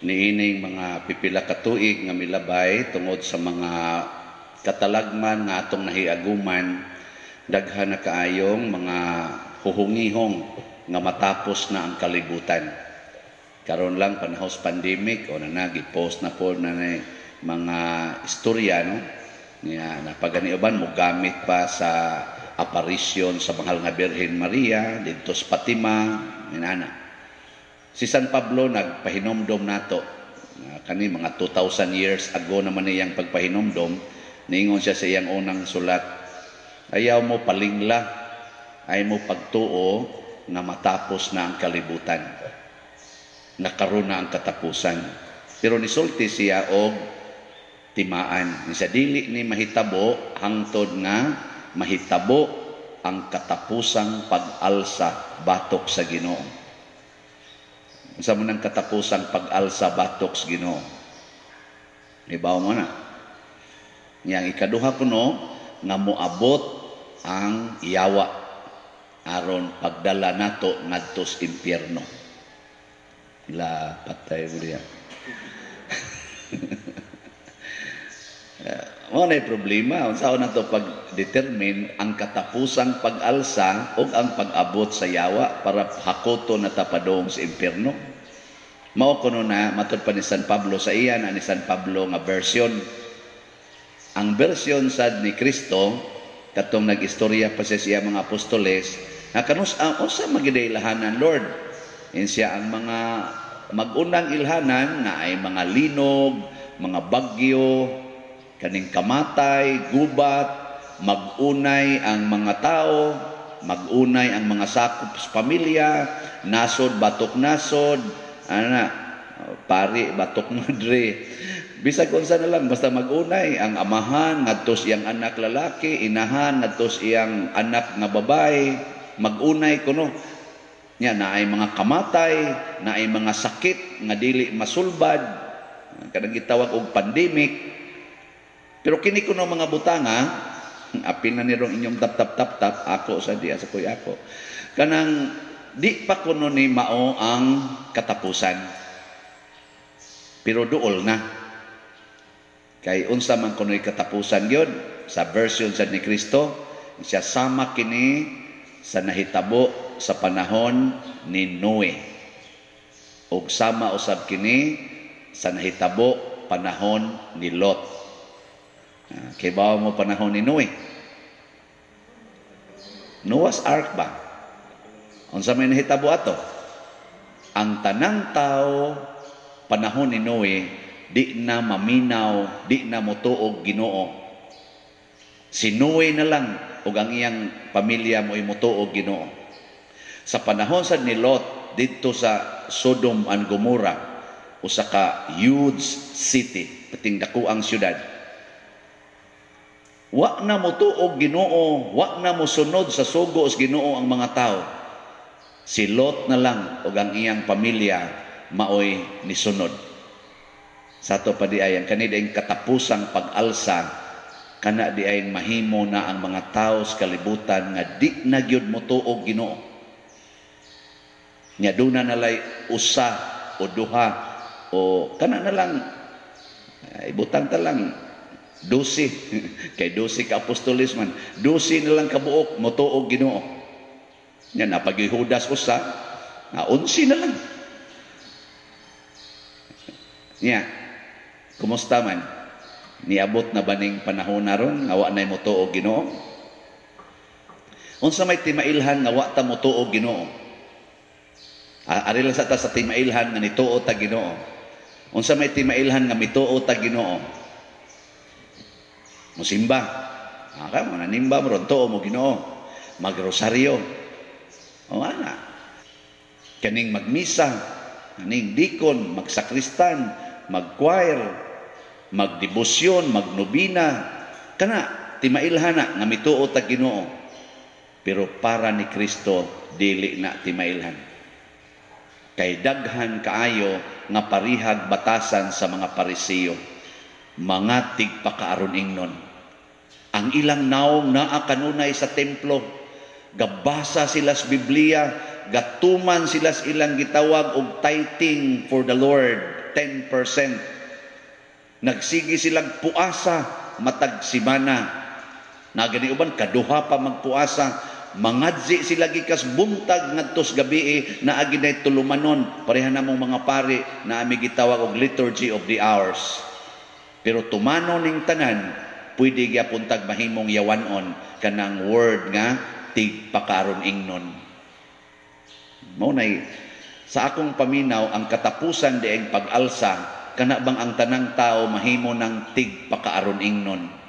Niining mga pipila ka tuig nga milabay, tungod sa mga katalagman nga atong nahiaguman, daghan na kaayong mga huhungihong nga matapos na ang kalibutan. Karon lang, panahon sa pandemic o na gi-post na po na mga istorya, no, niya napagani uban mo gamit pa sa aparisyon sa Mahal nga Birhen Maria didto sa Fatima, inana. Si San Pablo nagpahinomdom nato kani mga 2000 years ago naman niyang pagpahinomdom. Niingon siya sa iyang unang sulat, "Ayaw mo palingla, ay mo pagtuo nga matapos na ang kalibutan, nakaroon na ang katapusan." Pero nisulti siya og timaan. Sa dili ni mahitabo hangtod nga mahitabo ang katapusang pag-alsa batok sa Ginoo. Unsa man ang katapusang pag-alsa batok sa Ginoo? Ibaw mo na. Yang ikaduha kuno nga moabot ang yawa aron pagdala nato ngadto sa impyerno. La, patay mo diya. Mao na problema unsaon nato pag-determine ang katapusang pag-alsa ug ang pag-abot sa yawa para hakoton na ta padung sa impyerno. Mao kuno na matud pa ni San Pablo sa iya na ni San Pablo nga version. Ang version sad ni Kristo katong nag-istorya pa siya sa iya mga apostoles nga kanus ang unsa magiday ilhanan, Lord? Insiya ang mga mag-unang ilhanan nga ay mga linog, mga bagyo, kaning kamatay, gubat, mag-unay ang mga tao, mag-unay ang mga sakop sa pamilya, nasod batok nasod, ana, pari batok madre. Bisag unsa na lang, basta mag-unay ang amahan ngadto sa iyang anak lalaki, inahan ngadto sa iyang anak nga babae, mag-unay kuno. Nya naay mga kamatay, naay mga sakit nga dili masulbad, kanang gitawag og pandemic. Pero kini kuno mga butanga, apil na nirong inyong tap tap tap tap, ako sa diya sa kuy ako. Kanang di pa kuno ni mao ang katapusan. Pero duol na. Kay unsa man kuno'y katapusan gyud sa version sa ni Kristo, siya sama kini sa nahitabo sa panahon ni Noe. Ug sama usab kini sa nahitabo panahon ni Lot. Kay bawa mo panahon ni Noe. Noah's Ark ba? Unsa may nahitabo ato? Ang tanang tao panahon ni Noe di na maminaw, di na motuog Ginoo. Si Noe na lang ug ang iyang pamilya mo'y motuog Ginoo. Sa panahon sa ni Lot didto sa Sodom and Gomorrah, usa ka huge city, pating dako ang syudad. Wa na motuog Ginoo, wa na mosunod sa sugo sa Ginoo ang mga tao. Si Lot na lang ug ang iyang pamilya maoy nisunod. Sa ato pa di ay ang kani katapusang pag-alsa, kana di ay mahimo na ang mga tao sa kalibutan nga di na gyud motuog Ginoo. Nya duna nalay usa o duha o kana na lang, ibutang ta lang 12 kay 12 ka apostoles man, 12 na lang kabuok motuog Ginoo. Nya napag Judas usa na 11 na lang. Nya kumusta man? Niabot na ba ning panahon na ron nga wa nay motuo Ginoo? Unsa may timailhan nga wa ta motuo Ginoo? Ari lang sa ta sa timailhan nga nituo ta Ginoo. Unsa may timailhan nga mituo ta Ginoo? Musimba. Ka mo nanimba mo ron, tuo mo Ginoo. Magrosaryo. O ana. Kaning magmisa, kaning dikon, magsakristan, mag-choir, magdebosyon, magnobina, kana timailhan na nga mituo ta Ginoo. Pero para ni Kristo dili na timailhan. Kay daghan kaayo nga parihag batasan sa mga Pariseo, mga tigpakaaron ingnon. Ang ilang naong naa kanunay sa templo, gabasa sila sa Biblia, gatuman sila sa ilang gitawag og tithing for the Lord. 10%. Nagsige silang puasa matag simana. Nagani uban kaduha pa magpuasa. Mangadzi sila gikas buntag ngadtos gabi, naa ginay tulumanon, pareha namong mga pari na ami gitawag og Liturgy of the Hours. Pero tumano ning tanan, pwede gyapon tag mahimong yawanon kanang word nga tigpakaaron ingnon. Mao nay sa akong paminaw, ang katapusan dieng pag-alsa, kana bang ang tanang tao mahimo ng tigpakaaron ingnon.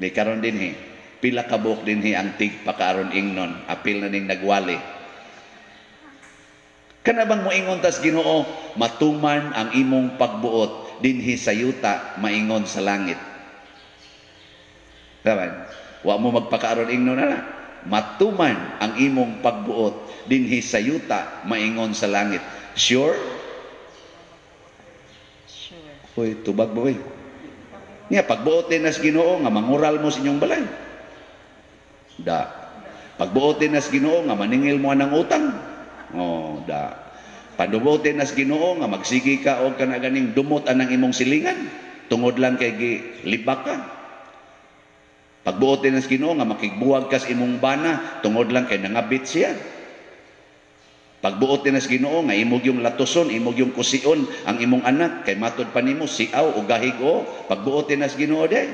Di karon dinhi, pila ka buok dinhi ang tigpakaaron ingnon? Apil na ning nagwali. Kana bang moingon tas Ginoo, "Matuman ang imong pagbuot dinhi sa yuta maingon sa langit"? Taman, wa mo magpakaaron ingnon na. "Matuman ang imong pagbuot dinhi sa yuta maingon sa langit." Sure? Sure. Uy, tubag mo eh. Nga, pagbuot din nas Ginoo nga mangural mo sa inyong balay. Da. Pagbuot din nas Ginoo nga maningil mo ng utang. Oh, da. Pagbuot din nas Ginoo nga magsige ka og kana ganing dumot anang imong silingan tungod lang kay gi libak ka. Pagbuot din nas Ginoo nga makigbuwag kas imong bana tungod lang kay nangabit siya. Pagbuot din nas Ginoo nga imong yung latuson, imong yung kusion ang imong anak kay matod pa nimo siaw o gahig o. Pagbuot din nas Ginoo day.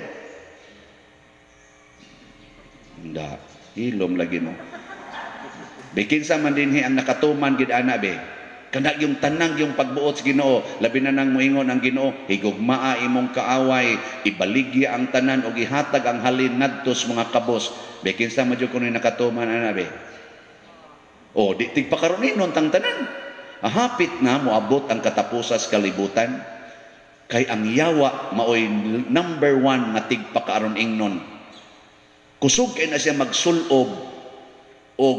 Da, ilom lagi mo. Bikinsa man dinhi ang nakatuman gid ana be? Kana yung tanang yung pagbuot sa Ginoo, labi na nang moingon ang Ginoo, "Higugmaa imong kaaway, ibaligya ang tanan og ihatag ang halin ngadto sa mga kabos." Bikinsa man jud kuno nakatuman ana be? O di tigpakaron tang tanan. Hapit na moabot ang katapusas kalibutan. Kay ang yawa maoy number one nga tigpakaaron ingnon. Kusog kay na siya magsulob og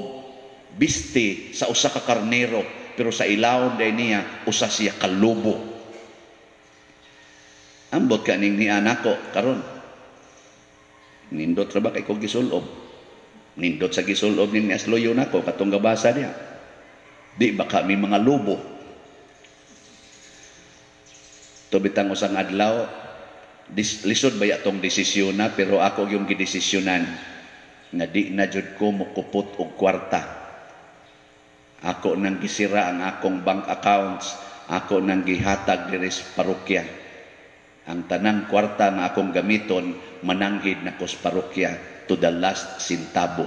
biste sa usa ka karnero, pero sa ilawom day niya usa siya ka lobo. Ambot ka ning ni nako karon. Nindot ra ba kay ko gisulob? Nindot sa gisulob ni Asloyo nako katong gabasa niya. Di baka may mga lobo. To bitang usang adlaw, lisod ba atong desisyon na, pero ako yung gidesisyonan nga di na jud ko mokupot og kwarta. Ako nang gisira ang akong bank accounts, ako nang gihatag diri sa parokya. Ang tanang kwarta nga akong gamiton, mananghid na ko sa parokya to the last centavo.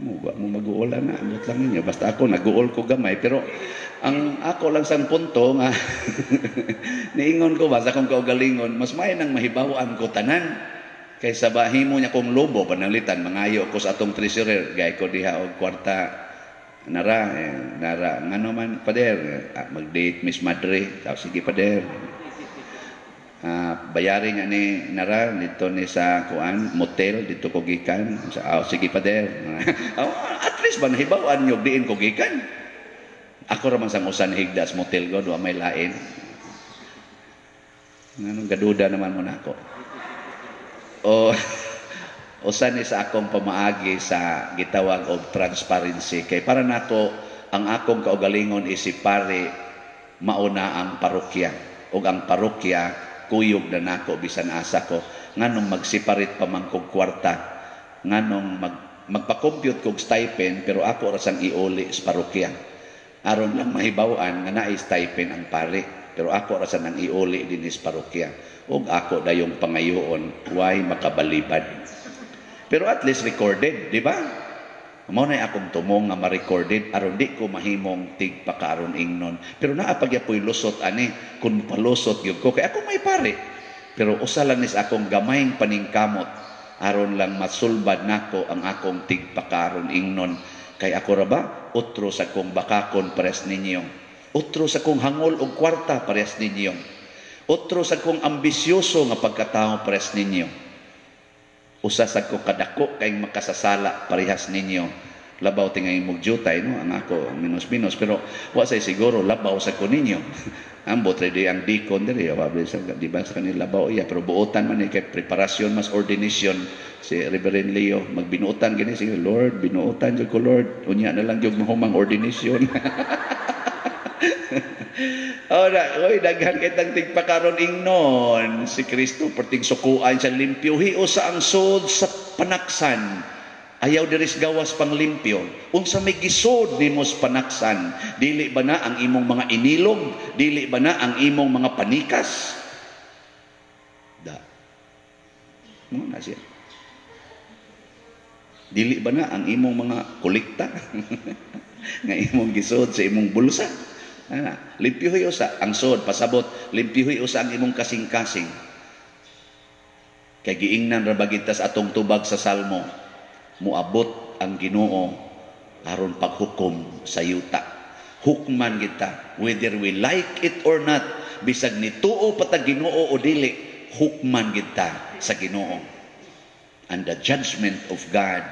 Mo ba mo mag-uol na, ambot lang ninyo. Basta ako nag-uol ko gamay, pero ang ako lang sang punto nga niingon ko ba sa akong kaugalingon, mas may nang mahibaw-an ko tanan kaysa bahimo niya kong lobo. Pananglitan mangayo ko sa atong treasurer, gay ko diha og kwarta nara eh, nara ngano man, pader? Ah, mag-date Miss Madre. Ah, sige, pader. Ah, bayari nga ni nara dito ni sa kuan motel dito ko gikan sa. Ah, sige, pader. Oh, at least ba nahibaw-an nyo diin ko gikan. Ako ra man sang usan higda sa motel ko, wa may lain. Nganong gaduda naman mo nako? O usa ni sa akong pamaagi sa gitawag og transparency, kay para nako ang akong kaugalingon isip pare, mauna ang parokya ug ang parokya kuyog na nako bisan asa ko. Nganong magseparate pa man kog kwarta? Nganong magpa-compute kog stipend, pero ako ra sang iuli sa parokya aron lang mahibaw-an nga naay stipend ang pare, pero ako ra sa nang iuli dinhi sa parokya ug ako dayong pangayoon, way makabalibad? Pero at least recorded, di ba? Mao na akong tumong nga ma-recorded aron di ko mahimong tigpakaaron ingnon. Pero naa pagyapoy lusot ani kung palusot gyud ko kay ako may pare. Pero usa lang ni sa akong gamayng paningkamot aron lang masulbad nako ang akong tigpakaaron ingnon. Kay ako ra ba, otro sa kong bakakon pares ninyo. Otro sa kong hangol og kwarta pares ninyo. Otro sa kong ambisyoso nga pagkatao pares ninyo. Usa sa ko kadako kay makasasala parehas ninyo. Labaw tingay mog jutay no ang ako minus-minus, pero wa say siguro labaw sa ko ninyo. Ambot ready ang deacon diri, wa sa di ba sa kanila labaw iya, pero buotan man ni kay preparasyon mas ordination si Reverend Leo, magbinuotan gini. Sige Lord, binuotan jud ko, Lord, unya na lang jud mahumang ordination. Oh, na, oy, daghan kay tang tigpakaron ingnon si Kristo perting sukuan siya, limpyuhi usa ang sod sa panaksan. Ayaw diris gawas pang limpyo. Unsa may gisod nimo sa panaksan? Dili ba na ang imong mga inilog? Dili ba na ang imong mga panikas? Da. Mo na siya. Dili ba na ang imong mga kolekta nga imong gisod sa imong bulsa? Ana, limpyuhi usa ang sod, pasabot, limpyuhi usa ang imong kasing-kasing. Kay giingnan ra ba kita sa atong tubag sa Salmo, muabot ang Ginoo aron paghukom sa yuta. Hukman kita whether we like it or not, bisag nituo pa ta Ginoo o dili, hukman kita sa Ginoo. And the judgment of God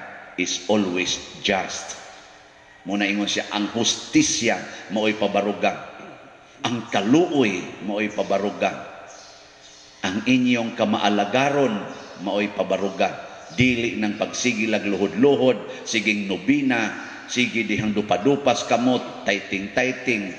is always just. Muna ingon siya, ang hustisya mao'y pabaruga. Ang kaluoy mao'y pabaruga. Ang inyong kamaalagaron mao'y pabaruga. Dili ng pagsigilag luhod-luhod, siging nobina, sige dihang dupa-dupas kamot, tayting-tayting.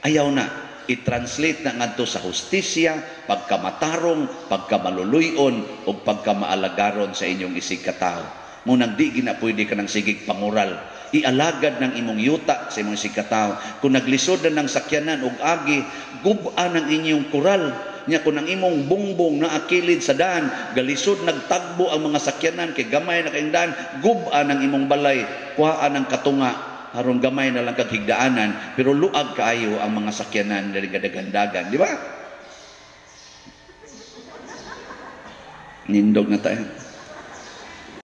Ayaw na. I-translate na ngadto sa hustisya, pagkamatarong, pagkamaluluyon, o pagkamaalagaron sa inyong isig katao. Munang di gina pwede ka ng sigig pangural. Ialagad ng imong yuta sa imong isig katao. Kung naglisod na ng sakyanan og agi, gub-a ng inyong kural. Nya kung ang imong bungbong na akilid sa daan, galisod nagtagbo ang mga sakyanan kay gamay na kayong daan, gub-a ng imong balay, kuhaan ng katunga, aron gamay na lang kag higdaanan, pero luag kaayo ang mga sakyanan diri gadagandagan, di ba? Nindog na tayo.